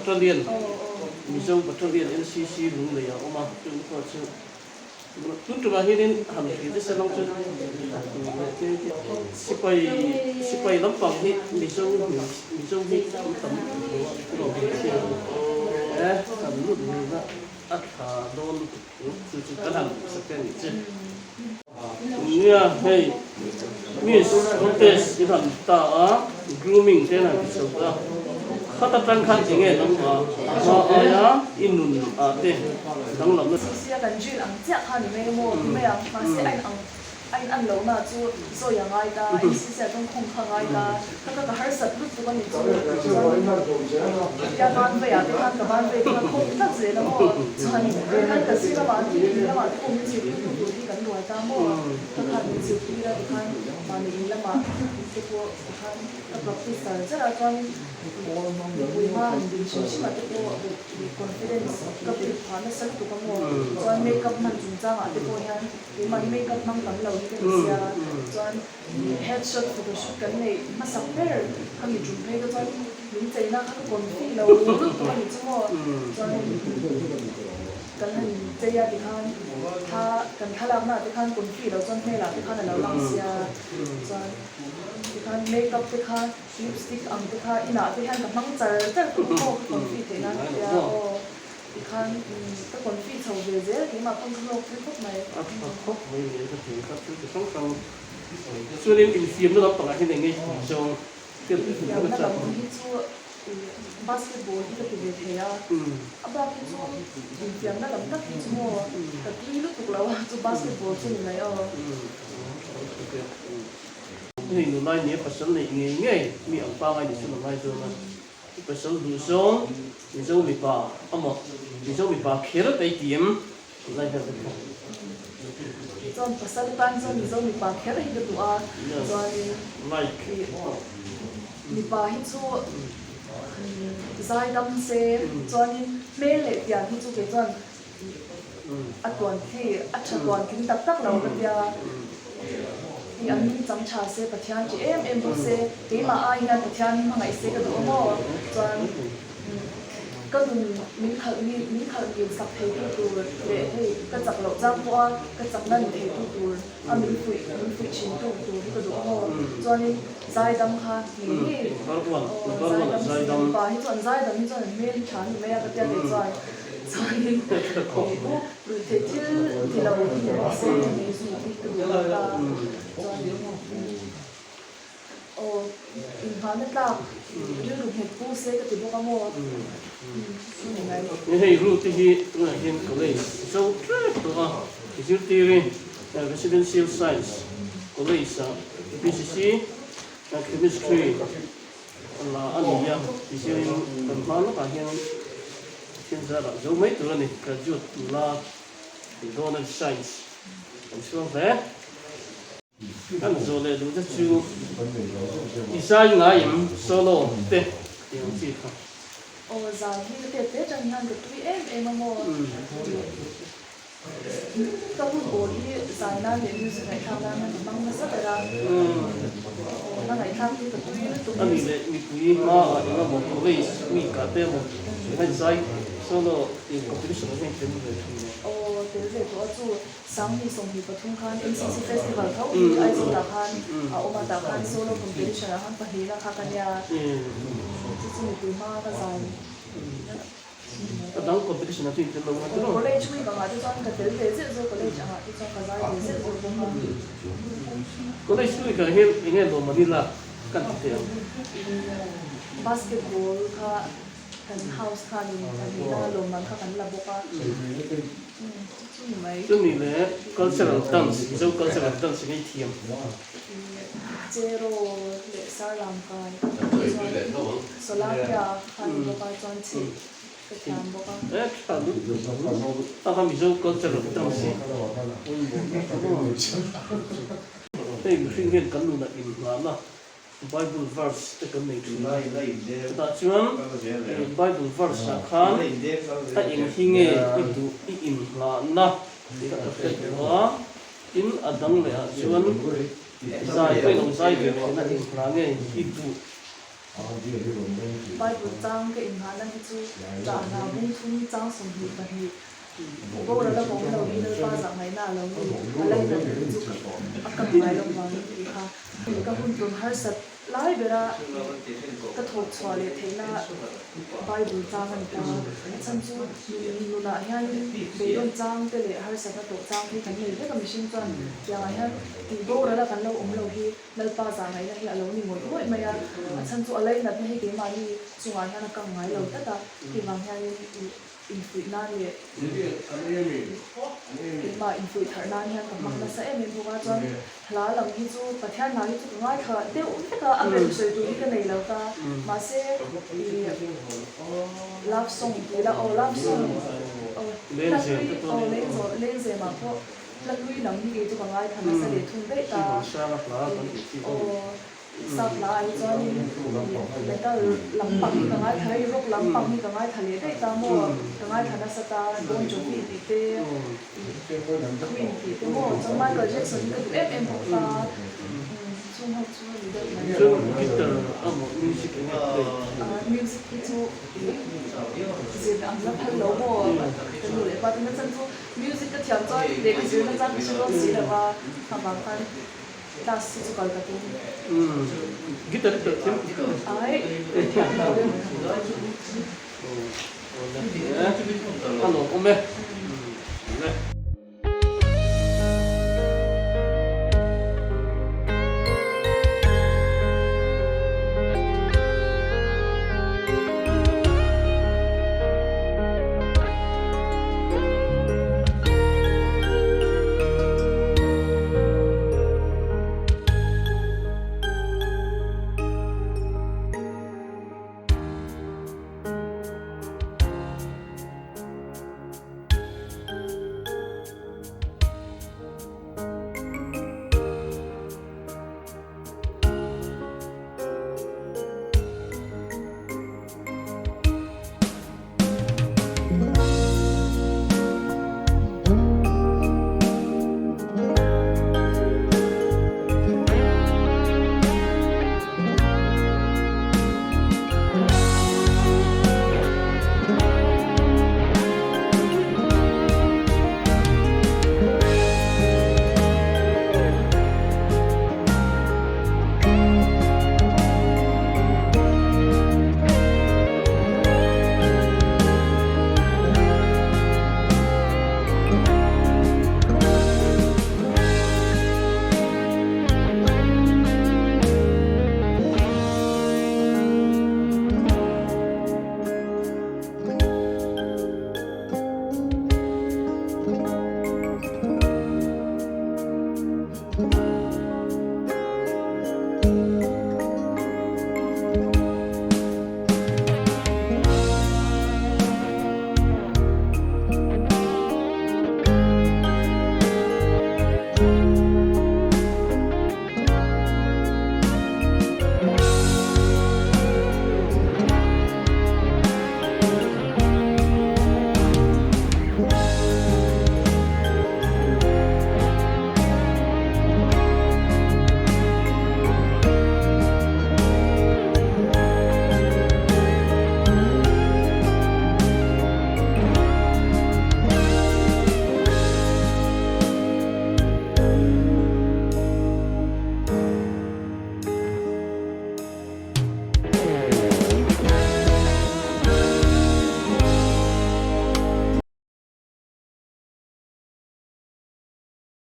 Battalion, Mizo Battalion NCC Lunglei a awm a, chung pawh chu tun tumah hianin han hria te se lang chu sipai sipai lampang hi Mizo Mizo hi an tam lo a e kan lut ngei na a tha dawn lutuk chu chu kan han sak te a nih che. Nia hei Miss contest i han ta a, grooming te an han ti chho ta, khat atang khan enge nangmah a hma aia i nun ah te danglamna. Sia kan drill ang chiah kha ni mai emaw ti mai ang, mahse a in ang a in an lohna chu zawi a ngai ta, NCC ah chuan khawng kha a ngai ta, kha kha ka harsat lutuk a ni chu, chuan tia ban vei ah te khan ka ban vei te kha khawng tlat zel a maw, chuan khan ka sir lamah an tih in lamah te pawh min zirtir tu tur hi kan ruai ta maw, ka khan min zirtir a tikhan mahni in lamah te pawh tikhan ka practice char char a, chuan mipui hma han din hrim hrim ah te pawh confidence ka build phah nasa lutuk a maw, chuan makeup hman chungchangah te pawh hian keimah hi makeup hmang tam lo hi ka ni sia, chuan headshot photoshoot kan neih hmasak ber kha mi tum phei ka chuan min cheina kha ka confi lo lutuk a ni chu maw, chuan kan han chei a tikhan thla kan thlalakna ah te khan confi lo chuan hmelah te khan a lo lang sia, chuan tikhan makeup te kha lipstick ang te kha inah te hian ka hmang char char tawh maw ka confi theih nan ka tia aw. Tikhan ka confi chho ve zel keimah pawn ka hlawk pui khawp mai. A tha khawp mai nia ka thei kha thil chi hrang hrang chuanin infiamna lampangah hian eng nge zawng hriat leh hmuh Infiamna lam hi chu basketball hi ka ti ve thei a, a bak hi chu infiamna lam tak hi chu maw ka tui lutuk lo a chu basketball chu ni mai aw. Hei nulai nia pasal neih ngei ngei mi ang pangai ni chu la ngai dawn a. I pasal duh zawng Mizo mipa amaw Mizo mipa kher te i ti em? Tih lai vel te kha. Chuan pasal tan chuan Mizo mipa kher hi ka duh a, chuanin mipa hi chu zaidam se, chuanin hmel leh pian hi chu kei chuan A tuan khi a tha tuan tling tak tak lo ka tia, i an nungchang tha se Pathian chi em em bawk se, keimah ai hian Pathian hmangaih se ka duh a maw? Chuan ka nun min khalh mi min khalh ngil sak theitu tur leh hei ka chak loh chang pawh a ka chak nan theitu tur a min fuih min fuih thin tu tur hi ka duh a maw? Chuanin zaidam kha ngei ngei aw zaidam se mipa hi chuan zaidam hi chuan an hmel hi tha a ni mai a ka tia kei chuan. Chuanin ruihtheih thil ti lo hi ni bawk se mei zu hi ka duh lo ta. Chuanin aw inhmahna tlak rilru nghet pu se ka ti bawk a maw chu ni mai. Hei Ruth hi tunah hian college zo tep tawh a, zirtir in Residential Science College ah BCC Chemistry La a ni a, tichuanin kan hma lawkah hian thil zarah zo mai tur a ni, graduate nula tih dawn a ni, science kan chhuang hle. Kan zawh leh duh te chu i zai ngai em solo te tih ang chi kha. Aw zai hi ka tet te tang hian ka tui em em a maw. Ka hun awl hi zai nan leh music ngaihthlak nan hian ka hmang nasa ber a, hla ngaihthlak hi ka tui lutuk. A nih leh mipui hma ah eng emaw college mi kah te emaw hei zai solo in competition ah hian tel ve thin em? Aw tel ve tawh a chu Sangni 23 khan NCC festival tho hi Aizawl ah khan a awm a tah khan solo competition ah khan pahnihna kha ka nia chu chu mipui hma ka zai. A dang competition ah chu in tel lo nga tiraw? College week angah te chuan ka tel ve zeuh zeuh, college angah te chuan ka zai ve zeuh zeuh bawk a. College week ah hian eng nge lawm an ila kan ti thei ang? Basketball kha kan house khanin pahnihna lawmman kha kan la bawk a, chu chu ni mai. Chumi leh cultural dance, Mizo cultural dance eng nge i thiam? Cheraw leh Sarlamkai chuan Solakia kha ni bawk a chuan chhilh ka thiam bawk a. E tha lut tak a Mizo culture ang dang si hei mihring hian kan nunah inngahna Bible verse te kan nei thin a chutah chuan Bible verse ah khan a eng hi nge i duh i inngahna tih kha ka hriat duh a. Tin, a dang leh ah chuan zai pawhin awm zai ve thin a, eng hla nge i duh Bible chang ka inngahna hi chu chahna bung thum chang 22 boral a awm lo hi Lalpa zah ngaihna a lo ni a lainat hi chu a kang ngai lo vangin tih kha ka hun tawn harsat lai bera ka thawk chhuah leh theihna Bible chang a ni ta. A chhan chu nunah hianin beidawn chang te leh harsatna tawh chang hi kan nei vek a mihring chuan tiangah hian tih boral a kan lo awm lo hi Lalpa zah ngaihna hi a lo ni ngawih ngawih mai a, a chhan chu a lainatna hi keimahni chungah hian a kang ngai lo tlat a, hei vang hianin i infuih nan leh keimah infuih tharh nan hian ka hmang nasa em em bawk a, chuan hla lam hi chu Pathian hla hi chu ka ngaithla deuh vek a, a ber sawi tur hi ka nei lo ta, mahse i love song tih ila aw love song aw hla hlui aw lengzemah pawh. Hla hlui lam hi kei chu ka ngaithla nasa leh thung daih ta. Aw, sap hla ah hi chuanin metal lampang hi ka ngaithla hei rock lampang hi ka ngaithla leh daih ta maw, ka ngaithla nasa ta Bon Jovi tih te, Queen tih te maw, chuan Michael Jackson hi ka duh em em bawk ta, chung ho chu a ni deuh mai. Chuan guitar amaw music enge play? Music hi chu zir ang la phal lo maw ka nu leh pa te nachan chu. Music ka thiam chuan lehkha zirna chuan ka hre dawn si lo va, a vang khan class hi chu kal ka tum. Guitar i perh thiam tih ka hre. Ai, thiam lo e. A lawm awm e.